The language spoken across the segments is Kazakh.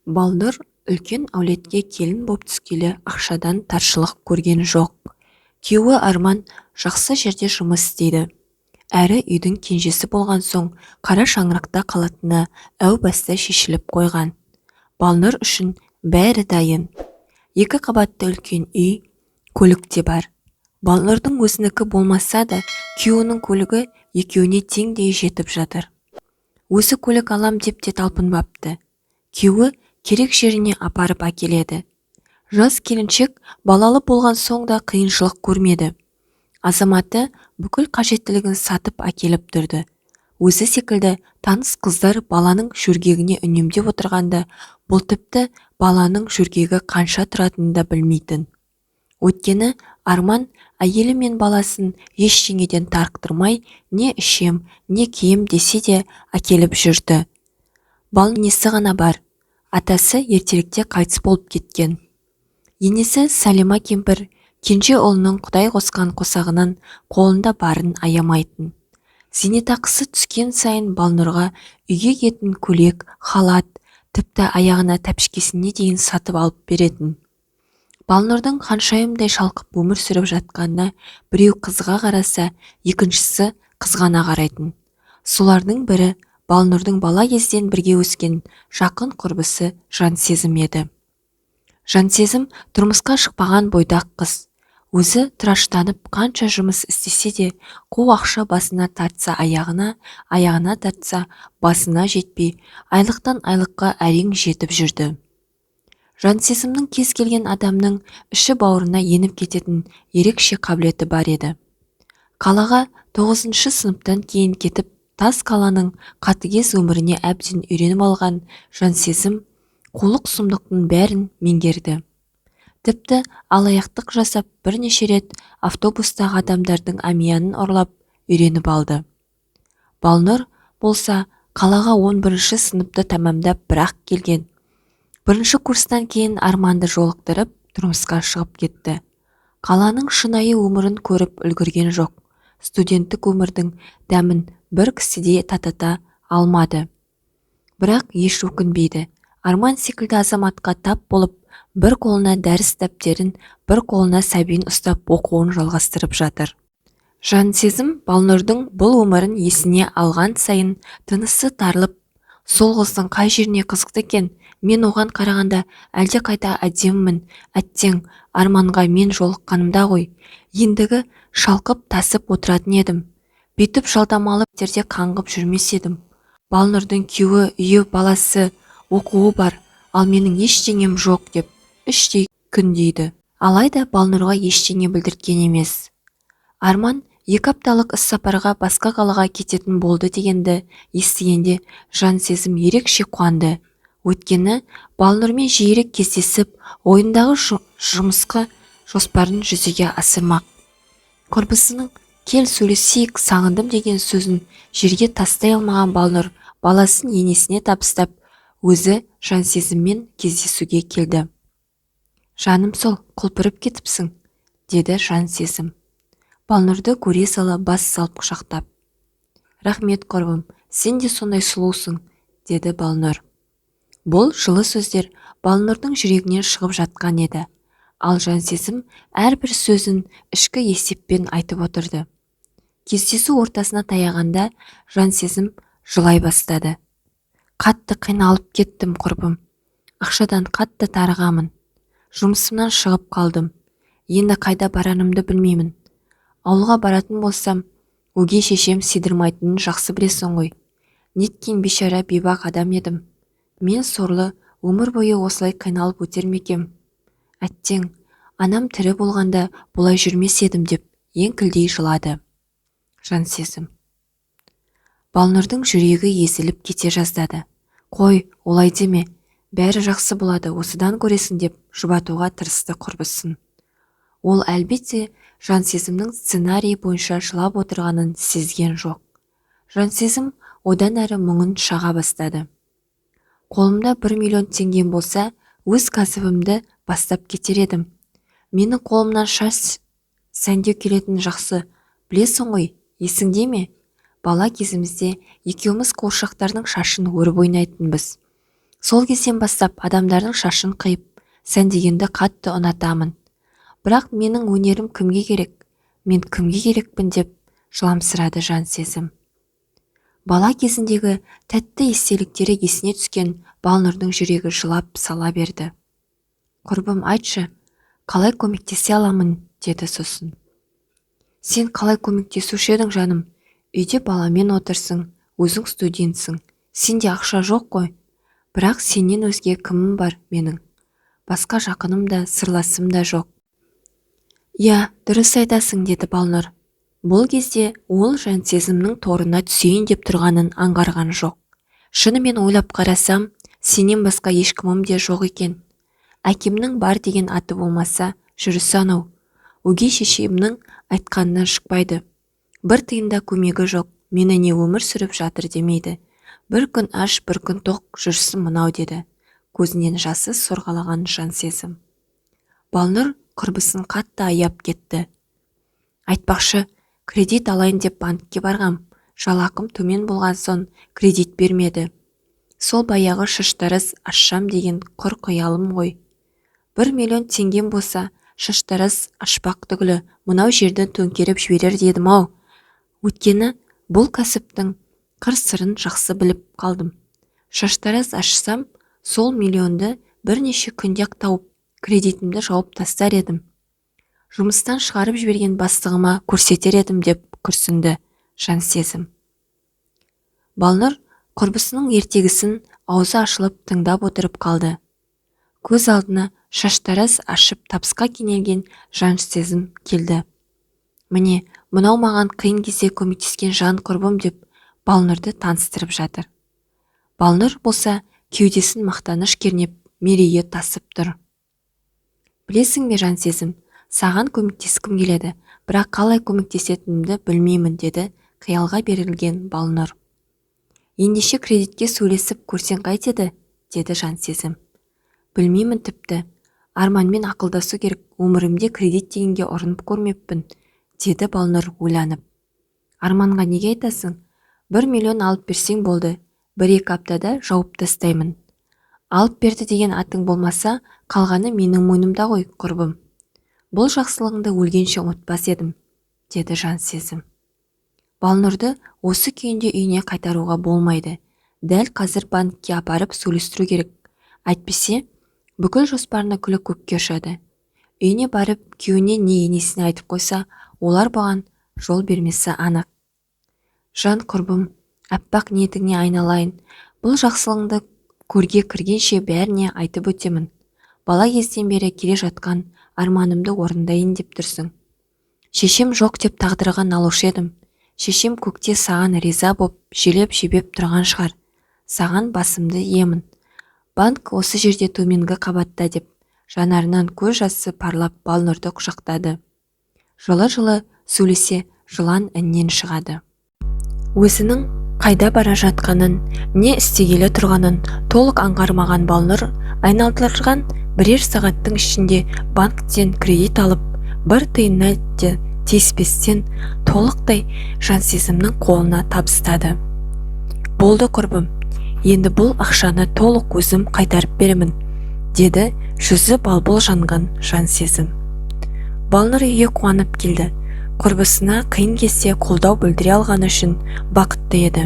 Балнұр үлкен әулетке келін боп түскелі ақшадан таршылық көрген жоқ. Күйеуі Арман жақсы жерде жұмыс істейді. Әрі үйдің кенжесі болған соң қара шаңырақта қалатыны әу баста шешіліп қойған. Балнұр үшін бәрі дайын. Екі қабатты үлкен үй, көлік те бар. Балнұрдың өзінікі болмаса да, күйеуінің көлігі екеуіне теңдей жетіп жатыр. Өзі көлік алам деп те талпынбапты. Күйеуі керек жеріне апарып әкеледі. Жас келіншек балалы болған соң да қиыншылық көрмеді. Азаматы бүкіл қажеттілігін сатып әкеліп тұрды. Өзі секілді таныс қыздар баланың жөргегіне үнемдеп отырғанда, бұл тіпті баланың жөргегі қанша тұратынын да білмейтін. Өйткені Арман әйелі мен баласын ештеңеден тарықтырмай, не ішем, не кием десе де әкеліп жүрді. Балнұрдың енесі ғана бар. Атасы ертеректе қайтыс болып кеткен. Енесі Сәлима кемпір кенже ұлының құдай қосқан қосағынан қолында барын аямайтын. Зейнетақысы түскен сайын Балнұрға үйге киетін көйлек, халат, тіпті аяғына тәпішкесіне дейін сатып алып беретін. Балнұрдың ханшайымдай шалқып өмір сүріп жатқанына біреу қызыға қараса, екіншісі қызғана қарайтын. Солардың бірі Балнұрдың бала кезден бірге өскен жақын құрбысы Жансезім еді. Жансезім тұрмысқа шықпаған бойдақ қыз. Өзі тыраштанып қанша жұмыс істесе де, қу ақша басына тартса аяғына, аяғына тартса басына жетпей, айлықтан айлыққа әрең жетіп жүрді. Жансезімнің кез келген адамның іші-бауырына еніп кететін ерекше қабілеті бар еді. Қалаға 9 сыныптан кейін кетіп, тас қаланың қатыгез өміріне әбден үйреніп алған Жансезім қулық сұмдықтың бәрін меңгерді. Тіпті алаяқтық жасап бірнеше рет автобустағы адамдардың әмиянын ұрлап үйреніп алды. Балнұр болса қалаға 11 сыныпты тәмамдап бірақ келген. Бірінші курстан кейін Арманды жолықтырып тұрмысқа шығып кетті. Қаланың шынайы өмірін көріп үлгерген жоқ. Студенттік өмірдің дәмін бір кісіде татата алмады. Бірақ еш өкінбейді. Арман секілді азаматқа тап болып, бір қолына дәріс дәптерін, бір қолына сәбиін ұстап оқуын жалғастырып жатыр. Жансезім Балнұрдың бұл өмірін есіне алған сайын тынысы тарылып, сол қыздың қай жеріне қызықты екен, мен оған қарағанда әлде қайда әдемімін, әттең, Арманға мен жолыққанымда ғой, ендігі шалқып тасып отыратын едім. Бүйтіп жалдамалы пәтерде қаңғып жүрмес едім. Балнұрдың күйеуі, үйі, баласы, оқуы бар, ал менің ештеңем жоқ деп іштей күндейді. Алайда Балнұрға ештеңе білдірткен емес. Арман 2 апталық іссапарға басқа қалаға кететін болды дегенді естігенде Жансезім ерекше қуанды. Өйткені Балнұрмен жиірек кездесіп, ойындағы жұмысқы жоспарын жүзеге асырмақ. Құрбысының кел сөйлесейік, сағындым деген сөзін жерге тастай алмаған Балнұр баласын енесіне табыстап, өзі Жансезіммен кездесуге келді. Жаным сол, құлпырып кетіпсің, деді Жансезім. Балнұрды көре сала бас салып құшақтап. Рахмет, құрбым, сен де сондай сұлусың, деді Балнұр. Бұл жылы сөздер Балнұрдың жүрегінен шығып жатқан еді. Ал Жансезім әрбір сөзін ішкі есеппен айтып отырды. Кездесу ортасына таяғанда Жансезім жылай бастады. Қатты қиналып кеттім, құрбым. Ақшадан қатты тарығамын. Жұмысымнан шығып қалдым. Енді қайда барарымды білмеймін. Ауылға баратын болсам, өгей шешем сыйдырмайтынын жақсы білесің ғой. Неткен бейшара бейбақ адам едім. Мен сорлы өмір бойы осылай қиналып өтер ме екем? Әттең, анам тірі болғанда бұлай жүрмес едім деп еңкілдей жылады Жансезім. Балнұрдың жүрегі езіліп кете жаздады. Қой, олай деме, бәрі жақсы болады, осыдан көресің деп жұбатуға тырысты құрбысын. Ол әлбетте Жансезімнің сценарий бойынша жылап отырғанын сезген жоқ. Жансезім одан әрі мұңын шаға бастады. Қолымда 1 миллион теңгем болса, өз кәсібімді бастап кетер едім. Менің қолымнан шаш сәндеу келетін жақсы, білесің ғой, есіңде ме? Бала кезімізде екеуміз қуыршақтардың шашын өріп ойнайтынбыз. Сол кезден бастап адамдардың шашын қиып, сәндегенді қатты ұнатамын. Бірақ менің өнерім кімге керек, мен кімге керекпін деп жыламсырады Жансезім. Бала кезіндегі тәтті естеліктері есіне түскен Балнұрдың жүрегі жылап сала берді. Құрбым, айтшы, қалай көмектесе аламын, деді сосын. Сен қалай көмектесуші едің, жаным? Үйде баламен отырсың, өзің студентсің, сенде ақша жоқ қой. Бірақ сенен өзге кімім бар менің? Басқа жақыным да, сырласым да жоқ. Иә, дұрыс айтасың, деді Балнұр. Бұл кезде ол Жансезімнің торына түсейін деп тұрғанын аңғарған жоқ. Шынымен ойлап қарасам, сенен басқа ешкімім де жоқ екен. Әкемнің бар деген аты болмаса, жүрісі анау. Өгей шешемнің айтқанынан шықпайды. Бір тиында көмегі жоқ, мені не өмір сүріп жатыр демейді. Бір күн аш, бір күн тоқ жүрсін мынау, деді. Көзінен жасы сорғалаған Жансезім. Балнұр құрбысын қатты аяп кетті. Айтпақшы, кредит алайын деп банкке барғам, жалақым төмен болған соң кредит бермеді. Сол баяғы шаштараз ашсам деген құр қиялым ғой. 1 миллион теңгем болса, шаштараз ашпақ түгілі, мынау жерді төңкеріп жіберер дедім-ау. Өйткені бұл кәсіптің қыр-сырын жақсы біліп қалдым. Шаштараз ашсам, сол миллионды бірнеше күнде-ақ тауып, кредитімді жауып тастар едім. Жұмыстан шығарып жіберген бастығыма көрсетер едім деп күрсінді Жансезім. Балнұр құрбысының ертегісін аузы ашылып тыңдап отырып қалды. Көз алдына шаштараз ашып табысқа кенелген Жансезім келді. Міне, мынау маған қиын кезде көмектескен жан құрбым деп Балнұрды таныстырып жатыр. Балнұр болса кеудесін мақтаныш кернеп мерейі тасып тұр. Білесің бе, Жансезім, саған көмектескім келеді, бірақ қалай көмектесетінімді білмеймін, деді қиялға берілген Балнұр. Ендеше кредитке сөйлесіп көрсең қайтеді, деді Жансезім. Білмеймін тіпті, Арманмен ақылдасу керек, өмірімде кредит дегенге ұрынып көрмеппін, деді Балнұр ойланып. Арманға неге айтасың? 1 миллион алып берсең болды, 1-2 аптада жауып тастаймын. Алып берді деген атың болмаса, қалғаны менің мойнымда ғой, құрбым. Бұл жақсылығыңды өлгенше ұмытпас едім, деді Жансезім. Балнұрды осы күйінде үйіне қайтаруға болмайды. Дәл қазір банкке апарып сөйлестіру керек. Әйтпесе, бүкіл жоспарына күлі көкке ұшады. Үйіне барып, күйеуіне не енесіне айтып қойса, олар бұған жол бермесі анық. Жан құрбым, аппақ ниетіңе айналайын. Бұл жақсылығыңды көрге кіргенше бәріне айтып өтемін. Бала кезден бері келе жатқан арманымды орындайын деп тұрсың. Шешем жоқ деп тағдырға налушы едім. Шешем көкте саған риза боп, желеп-жебеп тұрған шығар. Саған басымды иемін. Банк осы жерде төменгі қабатта деп, жанарынан көз жасы парлап Балнұрды құшақтады. Жылы-жылы сөйлесе жылан іннен шығады. Өзінің қайда бара жатқанын, не істегелі тұрғанын толық аңғармаған Балнұр айналдырған бірер сағаттың ішінде банктен кредит алып, бір тиынына да тиіспестен толықтай Жансезімнің қолына табыстады. Болды құрбым, енді бұл ақшаны толық өзім қайтарып беремін, деді жүзі балбал жанған Жансезім. Балнұр үйге қуанып келді. Құрбысына қиын кезде қолдау білдіре алғаны үшін бақытты еді.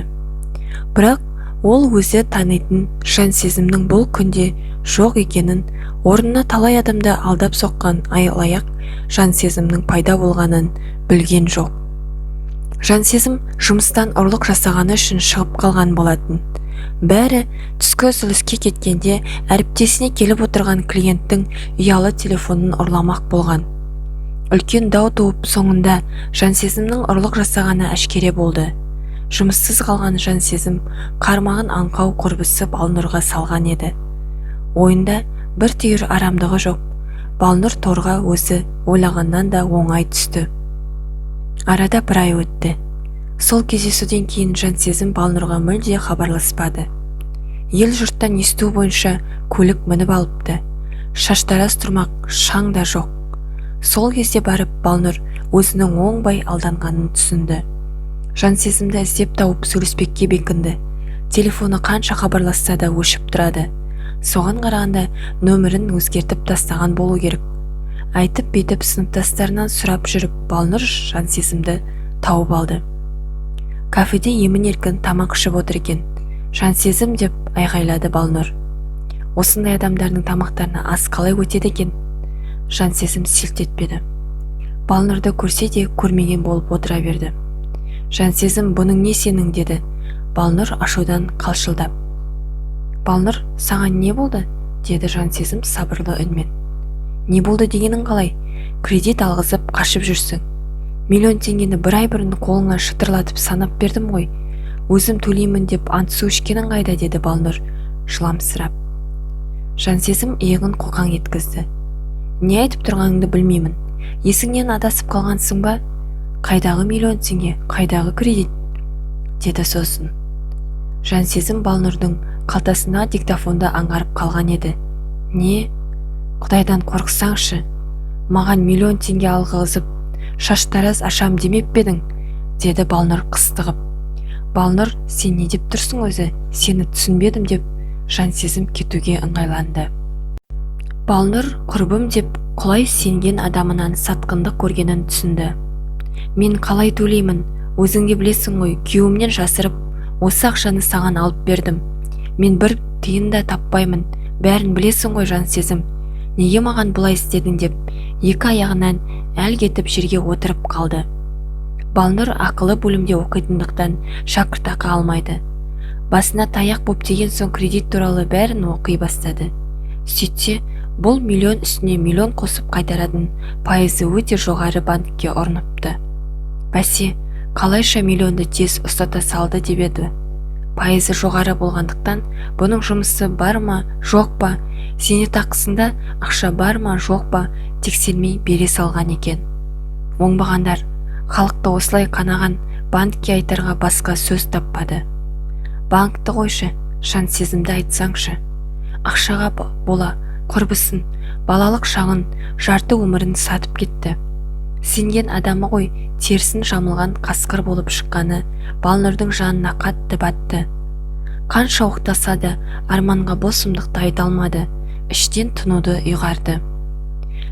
Бірақ ол өзі танитын Жансезімнің бұл күнде жоқ екенін, орнына талай адамды алдап соққан алаяқ Жансезімнің пайда болғанын білген жоқ. Жансезім жұмыстан ұрлық жасағаны үшін шығып қалған болатын. Бәрі түскі үзіліске кеткенде әріптесіне келіп отырған клиенттің ұялы телефонын ұрламақ болған. Үлкен дау туып, соңында Жансезімнің ұрлық жасағаны әшкере болды. Жұмыссыз қалған Жансезім қармағын аңқау құрбысы Балнұрға салған еді. Ойында бір түйір арамдығы жоқ. Балнұр торға өзі ойлағаннан да оңай түсті. Арада бір ай өтті. Сол кездесуден кейін Жансезім Балнұрға мүлде хабарласпады. Ел жұрттан есту бойынша көлік мініп алыпты. Шаштараз тұрмақ шаң да жоқ. Сол кезде барып Балнұр өзінің оңбай алданғанын түсінді. Жансезімді іздеп тауып сөйлеспекке бекінді. Телефоны қанша хабарласса да өшіп тұрады. Соған қарағанда нөмірін өзгертіп тастаған болу керек. Айтып бүйтіп сыныптастарынан сұрап жүріп Балнұр Жансезімді тауып алды. Кафеде емін-еркін тамақ ішіп отыр екен. Жансезім деп айғайлады Балнұр. Осындай адамдардың тамақтарына ас қалай өтеді екен? Жансезім селт етпеді. Балнұрды көрсе де көрмеген болып отыра берді. Жансезім, бұның не сенің, деді Балнұр ашудан қалшылдап. Балнұр, саған не болды? Деді Жансезім сабырлы үнмен. Не болды дегенің қалай? Кредит алғызып қашып жүрсің. 1 000 000 теңгені бір ай бұрын қолыңа шытырлатып санап бердім ғой. Өзім төлеймін деп ант су ішкенің қайда, деді Балнұр жыламсырап. Жансезім иығын қоқаң еткізді. Не айтып тұрғаныңды білмеймін. Есіңнен адасып қалғансың ба? Қайдағы 1 000 000 теңге, қайдағы кредит? Деді сосын. Жансезім Балнұрдың қалтасындағы диктофонды аңғарып қалған еді. Не? Құдайдан қорықсаңшы. Маған 1 000 000 теңге алғызып, шаштараз ашам демеп пе едің? Деді Балнұр қыстығып. Балнұр, сен не деп тұрсың өзі? Сені түсінбедім, деп Жансезім кетуге ыңғайланды. Балнұр құрбым деп құлай сенген адамынан сатқындық көргенін түсінді. Мен қалай төлеймін? Өзің де білесің ғой, күйеуімнен жасырып, осы ақшаны саған алып бердім. Мен бір тиын да таппаймын. Бәрін білесің ғой, Жансезім. Неге маған бұлай істедің, деп екі аяғынан әл кетіп жерге отырып қалды. Балнұр ақылы бөлімде оқитындықтан шәкіртақы алмайды. Басына таяқ боп тиген соң кредит туралы бәрін оқи бастады. Сөйтсе, бұл 1 000 000 үстіне 1 000 000 қосып қайтаратын пайызы өте жоғары банкке ұрыныпты. Бәсе, қалайша 1 000 000-ды тез ұстата салды деп еді. Пайызы жоғары болғандықтан бұның жұмысы бар ма, жоқ па, зейнетақысында ақша бар ма, жоқ па, тексермей бере салған екен. Оңбағандар, халықты осылай қанаған банкке айтарға басқа сөз таппады. Банкті қойшы, Жансезімді айтсаңшы. Ақшаға бола құрбысын, балалық шағын, жарты өмірін сатып кетті. Сенген адамы ғой терісін жамылған қасқыр болып шыққаны Балнұрдың жанына қатты батты. Қанша оқтаса да Арманға бұл сұмдықты айта алмады, іштен тынуды ұйғарды.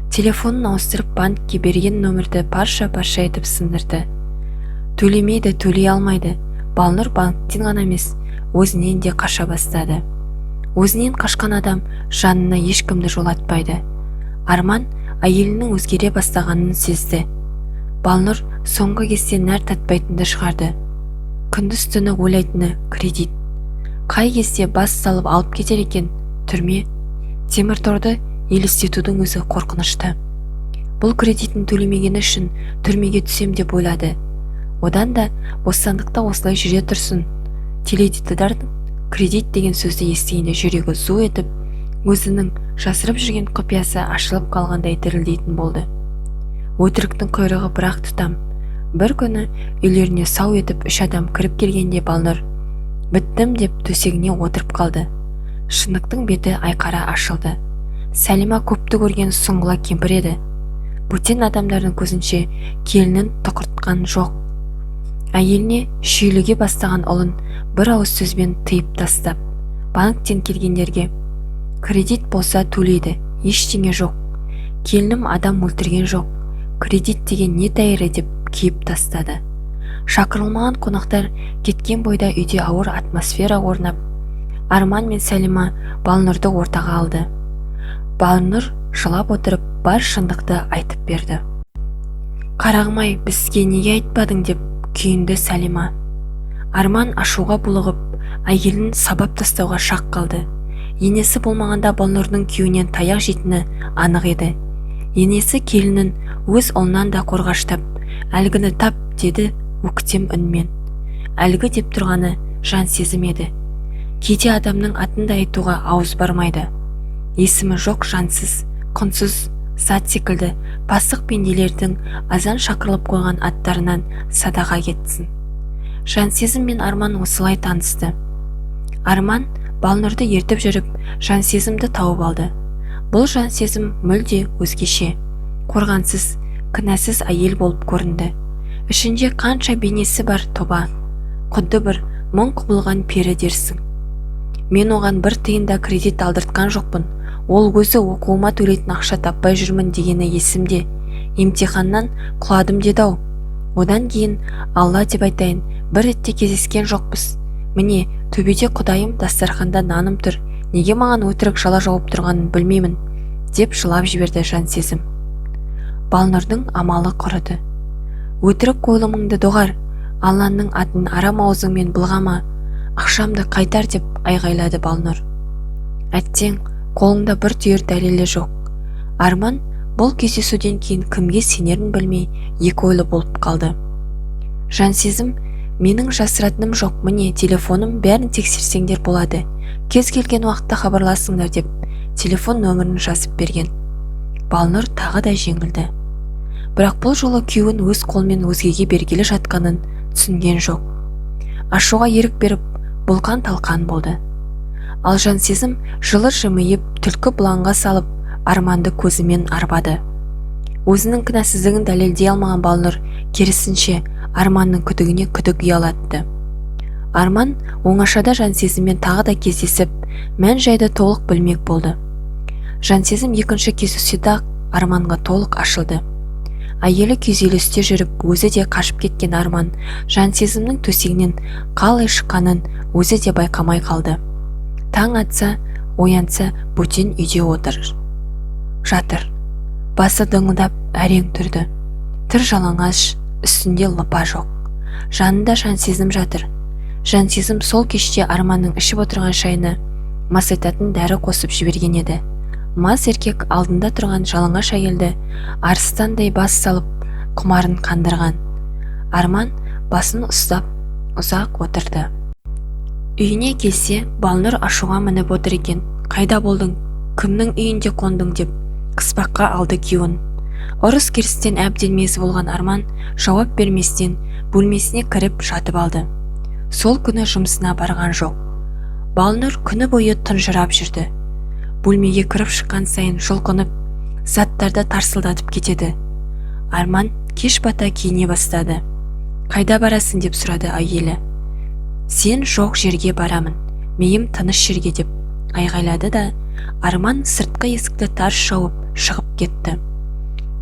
Телефонын ауыстырып, банкке берген нөмірді парша-парша етіп сындырды. Төлемейді, төлей алмайды. Балнұр банктен ғана емес, өзінен де қаша бастады. Өзінен қашқан адам жанына ешкімді жолатпайды. Арман әйелінің өзгере бастағанын сезді. Балнұр соңғы кезде нәр татпайтынды шығарды. Күндіз түні ойлайтыны кредит. Қай кезде бас салып алып кетер екен? Түрме, темір торды елестетудің өзі қорқынышты. Бұл кредитін төлемегені үшін түрмеге түсем деп ойлады. Одан да бостандықта осылай жүре тұрсын. Теледидардан кредит деген сөзді естігенде жүрегі зу етіп, өзінің жасырып жүрген құпиясы ашылып қалғандай дірілдейтін болды. Өтіріктің құйрығы бір-ақ тұтам. Бір күні үйлеріне сау етіп үш адам кіріп келгенде Балнұр біттім деп төсегіне отырып қалды. Шындықтың беті айқара ашылды. Сәлима көпті көрген сұңғыла кемпір еді. Бөтен адамдардың көзінше келінін тұқыртқан жоқ. Әйеліне шүйліге бастаған ұлын бір ауыз сөзбен тыйып тастап, банктен келгендерге кредит болса төлейді, ештеңе жоқ, келінім адам өлтірген жоқ, кредит деген не тәйірі деп кейіп тастады. Шақырылмаған қонақтар кеткен бойда үйде ауыр атмосфера орнап, Арман мен Сәлима Балнұрды ортаға алды. Балнұр жылап отырып бар шындықты айтып берді. Қарағым-ай, бізге неге айтпадың, деп күйінді Сәлима. Арман ашуға булығып, әйелін сабап тастауға шақ қалды. Енесі болмағанда Балнұрдың күйеуінен таяқ жейтіні анық еді. Енесі келінін өз ұлынан да қорғаштап, әлгіні тап, деді өктем үнмен. Әлгі деп тұрғаны Жансезім еді. Кейде адамның атын да айтуға ауыз бармайды. Есімі жоқ жансыз, құнсыз зат секілді пасық пенделердің азан шақырылып қойған аттарынан садаға кетсін. Жансезім мен Арман осылай танысты. Арман Балнұрды ертіп жүріп Жансезімді тауып алды. Бұл Жансезім мүлде өзгеше, қорғансыз, кінәсіз әйел болып көрінді. Ішінде қанша бейнесі бар, тоба, құдды бір мың құбылған пері дерсің. Мен оған бір тиын да кредит алдыртқан жоқпын. Ол өзі оқуыма төлейтін ақша таппай жүрмін дегені есімде. Емтиханнан құладым деді-ау. Одан кейін Алла деп айтайын, бір ретте кездескен жоқпыз. Міне, төбеде Құдайым, дастарханда наным тұр. Неге маған өтірік жала жауып тұрғанын білмеймін, деп жылап жіберді Жансезім. Балнұрдың амалы құрыды. Өтірік қойылымыңды доғар, Алланың атын арам аузыңмен былғама, ақшамды қайтар, деп айғайлады Балнұр. Әттең, қолында бір түйір дәлелі жоқ. Арман бұл кездесуден кейін кімге сенерін білмей екі ойлы болып қалды. Жансезім, менің жасыратыным жоқ, міне телефоным, бәрін тексерсеңдер болады. Кез келген уақытта хабарласыңдар, деп телефон нөмірін жазып берген. Балнұр тағы да жеңілді. Бірақ бұл жолы күйеуін өз қолымен өзгеге бергелі жатқанын түсінген жоқ. Ашуға ерік беріп, бұлқан-талқан болды. Ал Жансезім жылы жымиып, түлкі бұлаңға салып, Арманды көзімен арбады. Өзінің кінәсіздігін дәлелдей алмаған Балнұр керісінше Арманның күдігіне күдік ұялатты. Арман оңашада Жансезіммен тағы да кездесіп, мән-жайды толық білмек болды. Жансезім екінші кездесуде Арманға толық ашылды. Әйелі күйзелісте жүріп, өзі де қашып кеткен Арман Жансезімнің төсегінен қалай шыққанын өзі де байқамай қалды. Таң атса, оянса, бөтен үйде отыр. Жатыр. Басы дыңылдап әрең тұрды. Тыр жалаңаш, үстінде лыпа жоқ. Жанында Жансезім жатыр. Жансезім сол кеште Арманның ішіп отырған шайына масайтатын дәрі қосып жіберген еді. Мас еркек алдында тұрған жалаңаш әйелді арыстандай бас салып, құмарын қандырған. Арман басын ұстап ұзақ отырды. Үйіне келсе, Балнұр ашуға мініп отыр екен. Қайда болдың? Кімнің үйінде қондың, деп қыспаққа алды күйеуін. Ұрыс-керістен әбден мезі болған Арман жауап берместен бөлмесіне кіріп жатып алды. Сол күні жұмысына барған жоқ. Балнұр күні бойы тұнжырап жүрді. Бөлмеге кіріп шыққан сайын жұлқынып, заттарды тарсылдатып кетеді. Арман кеш бата киіне бастады. Қайда барасың, деп сұрады әйелі. Сен жоқ жерге барамын, миым тыныш жерге, деп айғайлады да, Арман сыртқы есікті тарс жауып шығып кетті.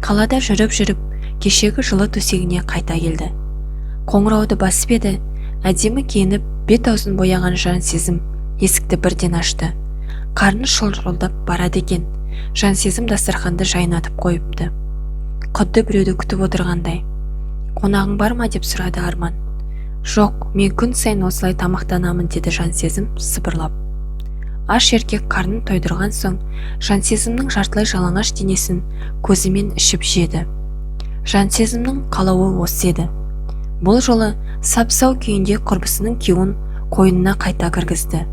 Қалада жүріп-жүріп, кешегі жылы төсегіне қайта келді. Қоңырауды басып еді, әдемі киініп, бет аузын бояған Жансезім есікті бірден ашты. Қарны шұрылдап барады екен. Жансезім дастарханды жайнатып қойыпты. Құдды біреуді күтіп отырғандай. Қонағың бар ма, деп сұрады Арман. Жоқ, мен күн сайын осылай тамақтанамын, деді Жансезім сыбырлап. Аш еркек қарнын тойдырған соң, Жансезімнің жартылай жалаңаш денесін көзімен ішіп жеді. Жансезімнің қалауы осы еді. Бұл жолы сап-сау күйінде құрбысының күйеуін қойнына қайта кіргізді.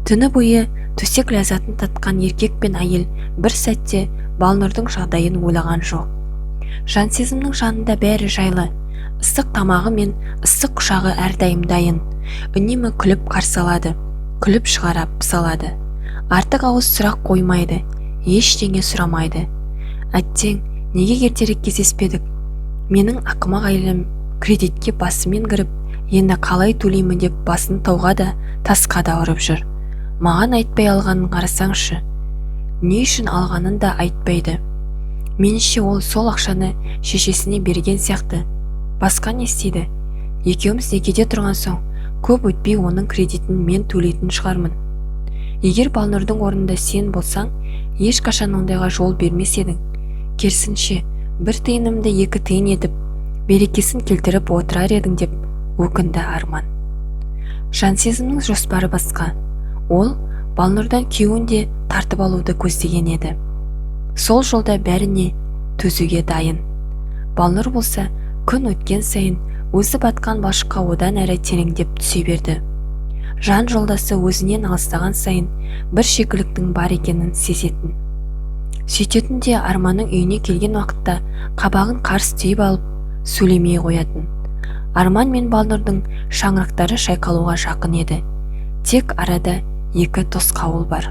Түні бойы төсек ләззатын татқан еркек пен әйел бір сәтте Балнұрдың жағдайын ойлаған жоқ. Жансезімнің жанында бәрі жайлы. Ыстық тамағы мен ыстық құшағы әрдайым дайын. Үнемі күліп қарсы алады, күліп шығарап салады. Артық ауыз сұрақ қоймайды, ештеңе сұрамайды. Әттең, неге ертерек кездеспедік? Менің ақымақ әйелім кредитке басымен кіріп, енді қалай төлеймін деп басын тауға да, тасқа да ұрып жүр. Маған айтпай алғанын қарасаңшы. Не үшін алғанын да айтпайды. Меніңше, ол сол ақшаны шешесіне берген сияқты. Басқа не істейді? Екеуміз некеде тұрған соң, көп өтпей оның кредитін мен төлейтін шығармын. Егер Балнұрдың орнында сен болсаң, ешқашан ондайға жол бермес едің. Керісінше, бір тиынымды екі тиын етіп, берекесін келтіріп отырар едің, деп өкінді Арман. Жансезімнің жоспары басқа. Ол Балнұрдан күйеуін де тартып алуды көздеген еді. Сол жолда бәріне төзуге дайын. Балнұр болса, күн өткен сайын өзі батқан балшыққа одан әрі тереңдеп түсе берді. Жан жолдасы өзінен алыстаған сайын бір шикіліктің бар екенін сезетін. Сөйтетін де Арманның үйіне келген уақытта қабағын қарс түйіп алып, сөйлемей қоятын. Арман мен Балнұрдың шаңырақтары шайқалуға жақын еді. Тек арада екі тосқауыл бар.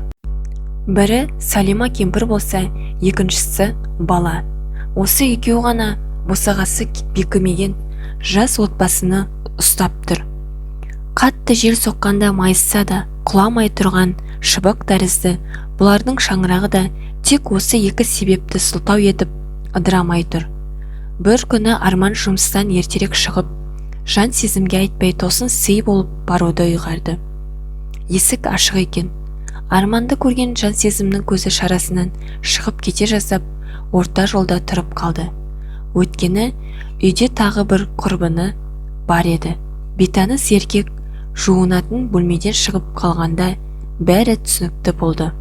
Бірі Салима кемпір болса, екіншісі бала. Осы екеуі ғана босағасы бекімеген жас отбасыны ұстап тұр. Қатты жел соққанда майысса да, Құламай тұрған шыбық тәрізді бұлардың шаңырағы да тек осы екі себепті сылтау етіп ыдырамай тұр. Бір күні Арман жұмыстан ертерек шығып, Жансезімге айтпай тосын сый болып баруды ұйғарды. Есік ашық екен. Арманды көрген Жансезімнің көзі шарасынан шығып кете жаздап, орта жолда тұрып қалды. Өйткені үйде тағы бір құрбыны бар еді. Бейтаныс еркек жуынатын бөлмеден шығып қалғанда бәрі түсінікті болды.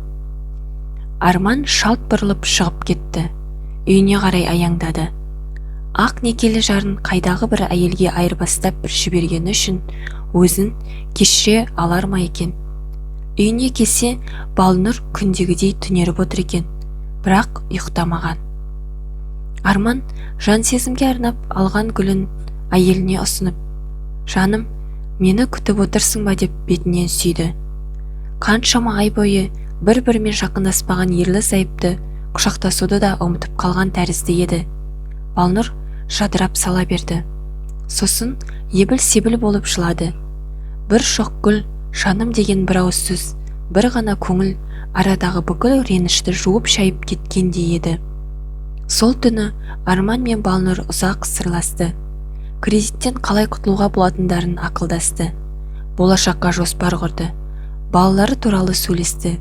Арман шалт бұрылып шығып кетті. Үйіне қарай аяңдады. Ақ некелі жарын қайдағы бір әйелге айырбастап жібергені үшін өзін кешіре алар ма екен? Үйіне келсе, Балнұр күндегідей түнеріп отыр екен, бірақ ұйықтамаған. Арман Жансезімге арнап алған гүлін әйеліне ұсынып, «Жаным, мені күтіп отырсың ба?» деп бетінен сүйді. Қаншама ай бойы бір-бірімен жақындаспаған ерлі-зайыпты құшақтасуды да ұмытып қалған тәрізді еді. Балнұр жадырап сала берді. Сосын ебіл-себіл болып жылады. Бір шоқ гүл, жаным деген бір ауыз сөз, бір ғана көңіл арадағы бүкіл ренішті жуып-шайып кеткендей еді. Сол түні Арман мен Балнұр ұзақ сырласты. Кредиттен қалай құтылуға болатындарын ақылдасты. Болашаққа жоспар құрды. Балалары туралы сөйлесті.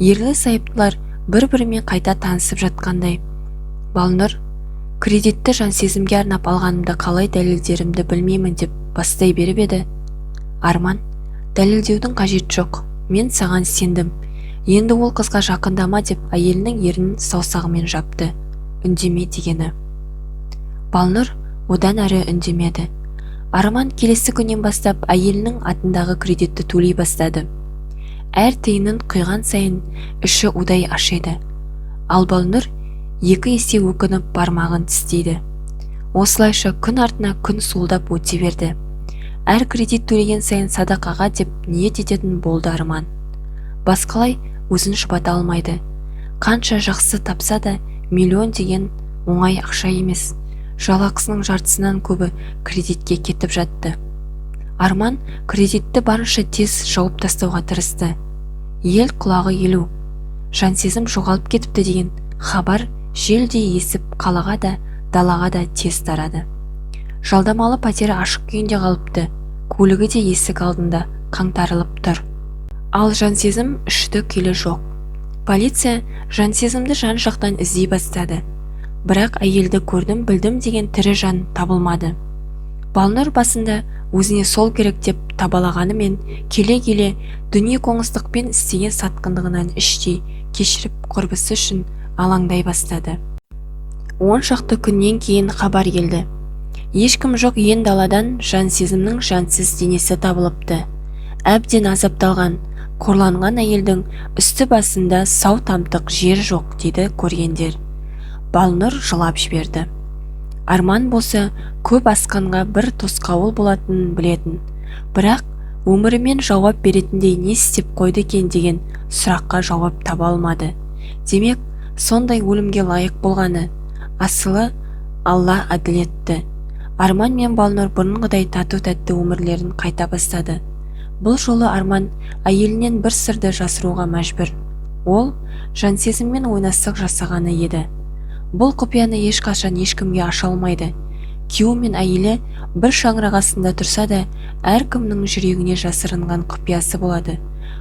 Ерлі-зайыптылар бір-бірімен қайта танысып жатқандай. Балнұр, кредитті Жансезімге арнап алғанымды қалай дәлелдерімді білмеймін деп бастай беріп еді. Арман, дәлелдеудің қажеті жоқ, мен саған сендім. Енді ол қызға жақындама деп әйелінің ернін саусағымен жапты. Үндеме дегені. Балнұр одан әрі үндемеді. Арман келесі күннен бастап әйелінің атындағы кредитті төлей бастады. Әр тиынын құйған сайын іші удай ашиды. Ал Балнұр екі есе өкініп бармағын тістейді. Осылайша күн артына күн суылдап өте берді. Әр кредит төлеген сайын садақаға деп ниет ететін болды Арман. Басқалай өзін жұбата алмайды. Қанша жақсы тапса да миллион деген оңай ақша емес. Жалақысының жартысынан көбі кредитке кетіп жатты. Арман кредитті барынша тез жауып тастауға тырысты. Ел құлағы елу. Жансезім жоғалып кетіпті деген хабар желдей есіп қалаға да, далаға да тез тарады. Жалдамалы пәтері ашық күйінде қалыпты, көлігі де есік алдында қаңтарылып тұр. Ал Жансезім үшті күйлі жоқ. Полиция Жансезімді жан-жақтан іздей бастады. Бірақ әйелді көрдім білдім деген тірі жан табылмады. Балнұр басында өзіне сол керек деп табалағанымен келе-келе дүние қоңыздықпен істеген сатқындығынан іштей кешіріп құрбысы үшін алаңдай бастады. 10 шақты күннен кейін хабар келді. Ешкім жоқ ен даладан Жансезімнің жансыз денесі табылыпты. Әбден азапталған, қорланған әйелдің үсті басында сау тамтық жер жоқ дейді көргендер. Балнұр жылап жіберді. Арман болса көп асқанға бір тосқауыл болатынын білетін. Бірақ өмірімен жауап беретіндей не істеп қойды екен деген сұраққа жауап таба алмады. Демек, сондай өлімге лайық болғаны. Асылы Алла әділ етті. Арман мен Балнұр бұрынғыдай тату-тәтті өмірлерін қайта бастады. Бұл жолы Арман әйелінен бір сырды жасыруға мәжбүр. Ол Жансезіммен ойнастық жасағаны еді. Бұл құпияны ешқашан ешкімге аша алмайды. Күйеуі мен әйелі бір шаңырақ астында тұрса да, әркімнің жүрегіне жасырынған құпиясы болады.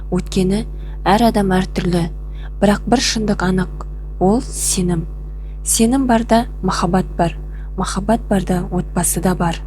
Өйткені әр адам әртүрлі. Бірақ бір шындық анық, ол сенім. Сенім барда махаббат бар, махаббат барда отбасы да бар.